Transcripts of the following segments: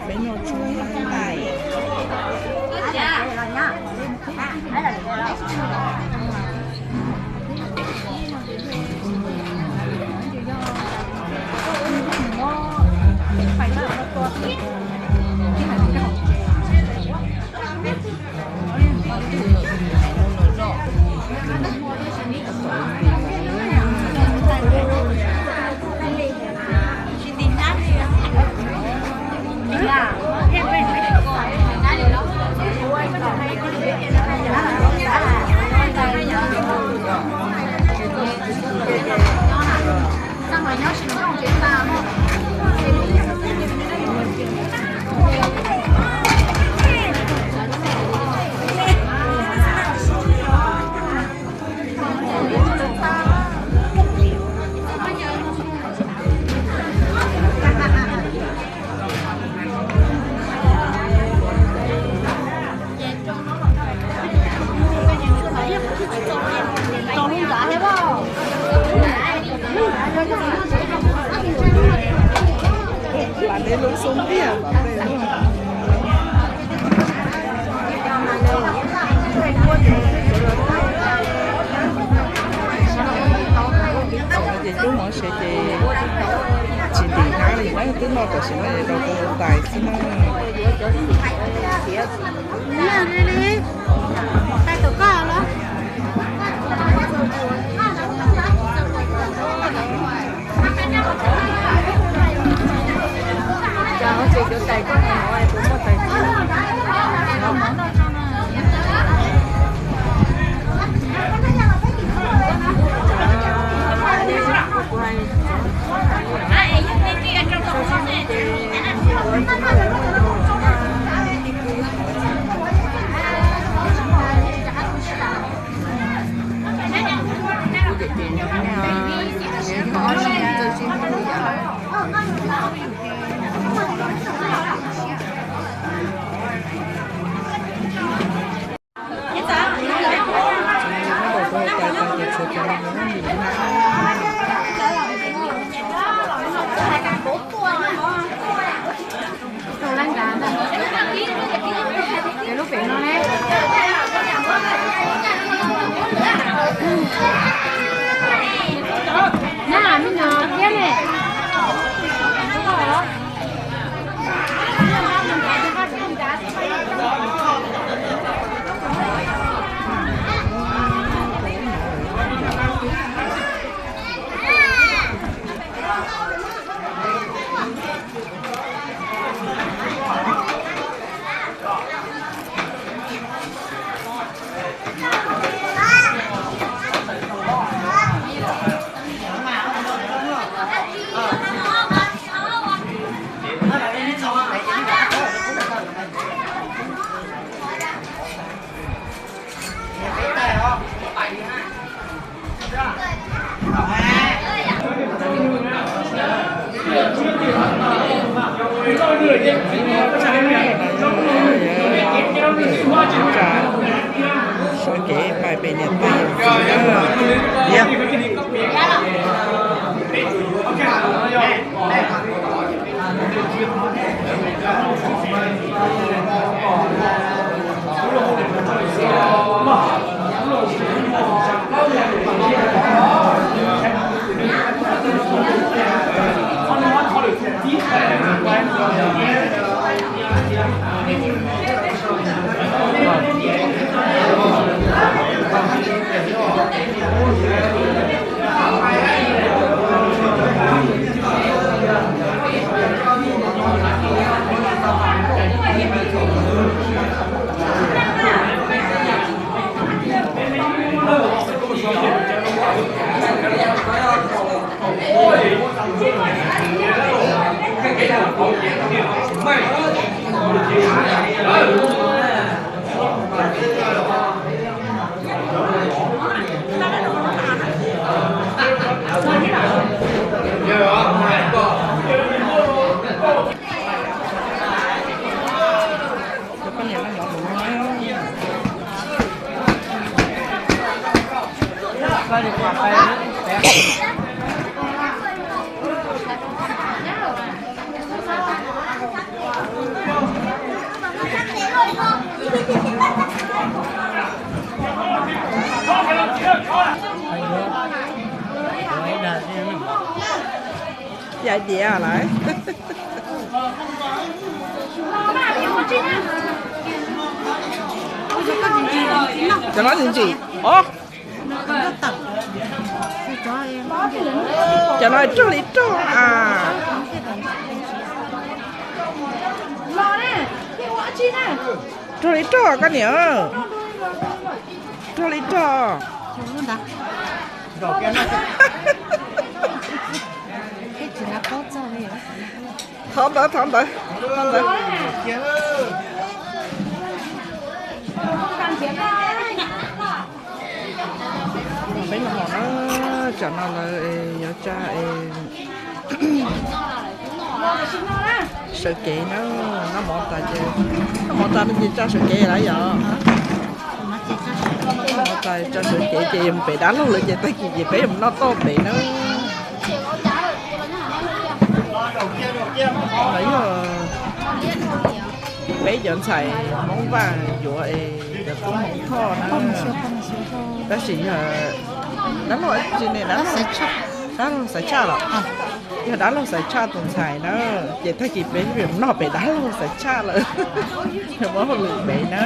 Peb noj tshuaj hlais. Lam neb lub xub ntiag los tej. Ces cub mov se ces tsis ntim hnab li na, twb noj tam sim no es rau kuv tais xwb na. Lub pem no ne. Nab me nyuam thiab ne. Sab kev pais pem niam pem yawm txiv na. Yais diav lawm. Cov no ntsim os. Cov no raug li raug a. Raug li raug koj niam. Raug li raug. Thov ntawd, thov ntawd, thov ntawd. Peb noj mov na, tsam no lawv yuav tsa es sawv kev na, noj mov tas ces, noj mov tas no ces tsa sawv kev lawm yom. Noj mov tas tsa sawv kev ces yuav mus pem dab laug lawm ces tag kis ces peb yuav mus noj toj pem na. Yog peb cov ntxhais Hmoob Vaj yuav es cov tub Hmoob Thoj na. Tab sis yog dab laug tsis ne, dab laug Xaiv Tshaj los? Yog dab laug Xaiv Tshaj tus ntxhais na, ces tag kis peb yuav noj pem dab laug Xaiv Tshaj lawm. Yog muab hauj lwm pem na.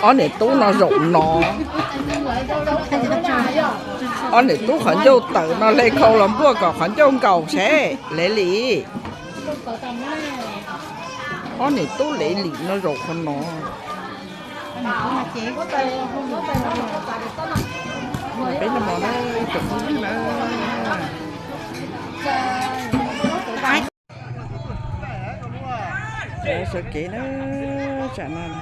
Ob niam tub no zaum no. Ob niam tub qhov ncauj tawm no hle khau los npuaj kom qhov ncauj nkaus seb lev lim. Ob niam tub lev lim no zaum qhov no. Peb noj mov na, ib tsoom phooj ywg na. Sawv kev na, tsam no na.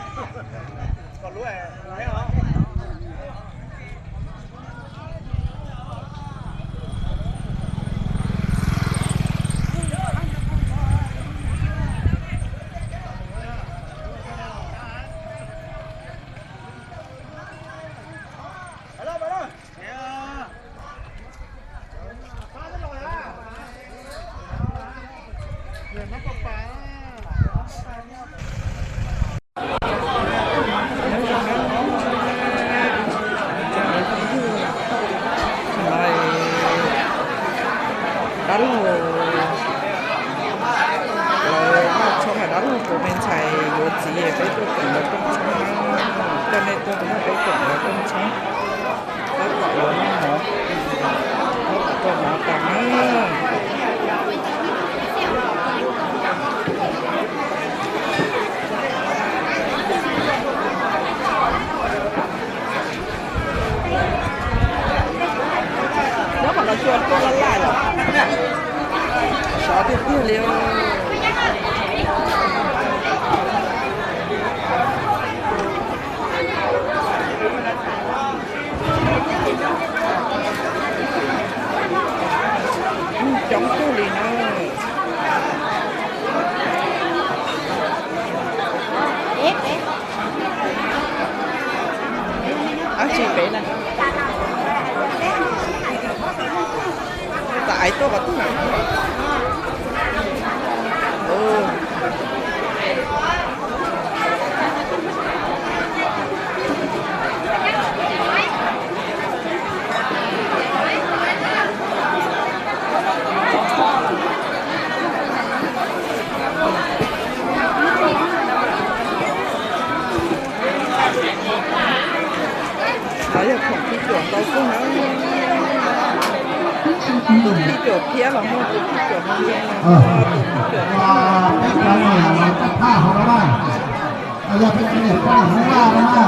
Dab laug, lawv noj tshoob, dab laug tus me ntxhais yuav txiv, peb tuaj koom lawv rooj tshoob, coj nej tuaj nrog peb koom lawv rooj tshoob. Tab tom yuav noj mov, tab tom tua mov tas na. Nyob qhov no cua tuaj laj laj yom. Sov tiag tiag li. Coob kawg li na. Dab tsi pem na? Tam aiv tuaj qhov twg na? Los yog khoom thib cuam ntau kawg na. Tus thib cuam phiab los muaj, tus thib cuam hauv ntoo los muaj, tus thib cuam no. Yog peb cov niam poj niam Hmoob Vaj no na,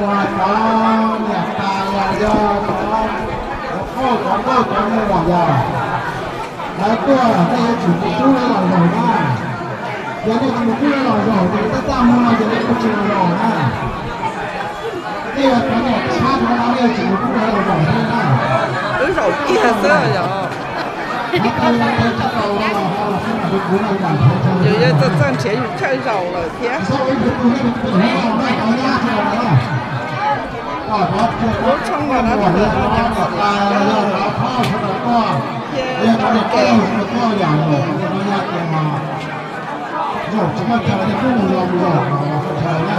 uas cov niam tais los yog cov hluas nkauj cov nkauj cov muam los yog lawv tuaj, nej yuav tsum mus pub lawv los zaum na. Yog nej tsis mus pub lawv los zaum ces lawv txaj muag no ces lawv kuj tsis los zaum na. Nej yog cov niam tais Hmoob no nej yuav tsum mus pub lawv los zaum thiab na. Wb zaum kiag xwb yom. Yus yuav txawj txawj nrhiav yus chaw zaum lawm thiab. Lub tshooj no no thiab cov xwm thiab cov kem. Zaum tsis muaj chaw ces kuj mus los mus los chaw na.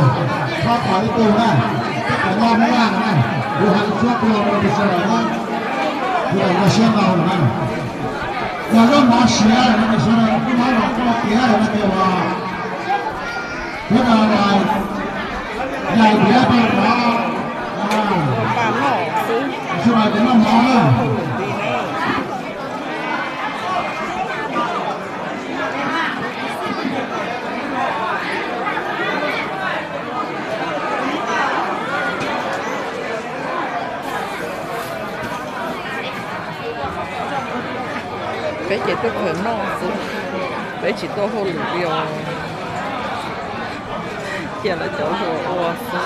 Txhob kho ib tug na, tej cov nyob Hmoob Vaj na, kuv hais txhua tus rau sawv daws na, sawv daws nco siab ntau na. Yog zaub mov siav no ces sawv daws kuj muab los tso tiav no ces uas sawv daws los yais tiav rau qhov sawv daws ces noj mov na. Peb ces tuaj kawm noj xwb, peb tsis tuaj hauj lwm li os. Cia lawv cov hluas ua xwb.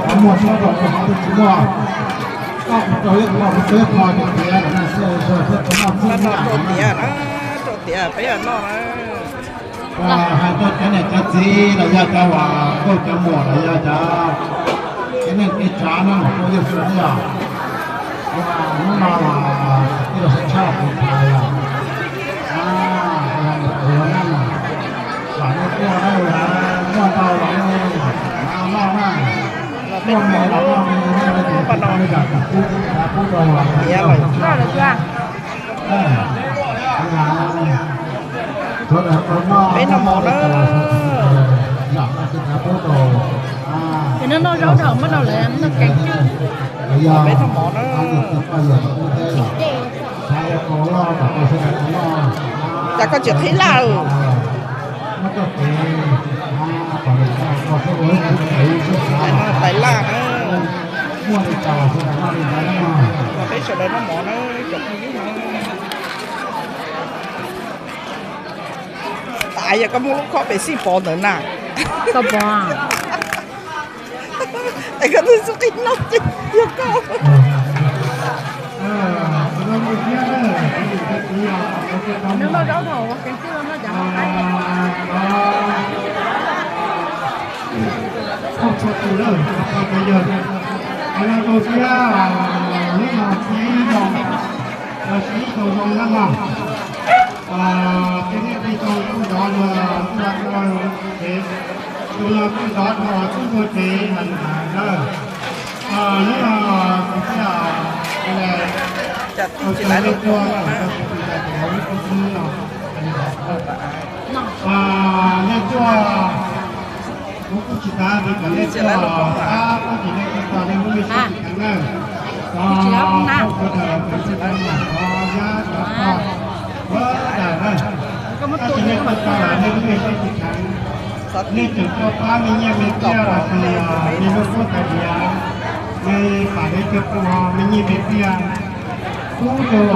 Qhov muag tsis muaj zaum, qhov twg tsis muaj, koj kuv rau ib qho kuv teb qho ces tiav na, sawv daws thiaj tau noj txhij noj yam na. Rau tiav, peb yuav noj na. Hais rau cov niam cov txiv los yog cov uas nkauj cov muam los yog cov, cov neej tij tsav no mas kuj yeej xwb yog hnub no los tij laug Xab Tshaj kuv tham yog ua na, kom nej tuaj na, muaj ntau los nej noj na, muaj me los noj me, nej tsis tau li cas kuv pub, kuv pub rau. Peb noj mov na. Ces noj noj zaub dhau, muab rau lawv noj kev cwj. Peb noj mov na. Cas koj tsis qhib laj? Tais laj na. Peb sawv daws noj mov na, cov phooj ywg na. Tas yog koj muab lub khob pem xij pov ntawd na. Koj pov. Es koj twb xub qhib noj ces yog koj. Noj zaub dhau ua kev cwj, noj cov hauv qaib. Txhob txhua tus lawm, txhob txhua tus yawg. Hais no rau siab, lub no siab ib zoo, siab ib tug zoo na mog. Tej niam tej txiv tau kuj zov luag txhua txhua tsev, tus no kuj zov rau txhua txhua tsev heev heev na. Hnub no kuv thiaj li tau cia nej tuaj, tau tus tis tas tes hauv lub xib no. Nej tuaj, kuv kuj tsis xav tias kom nej tuaj, tab sis nej tuaj txog nej lub me siab tsis kheev na. Cov phooj ywg sawv daws, cov tij cov nam, cov nyab cov pog, sawv daws na, tab sis nej tuaj txog lawm nej lub me siab tsis kheev, nej tseem tuaj pab me nyiaj me txiaj los sis me lub kub tais diav, me pam me cua pua, me nyiaj me txiaj, pub rau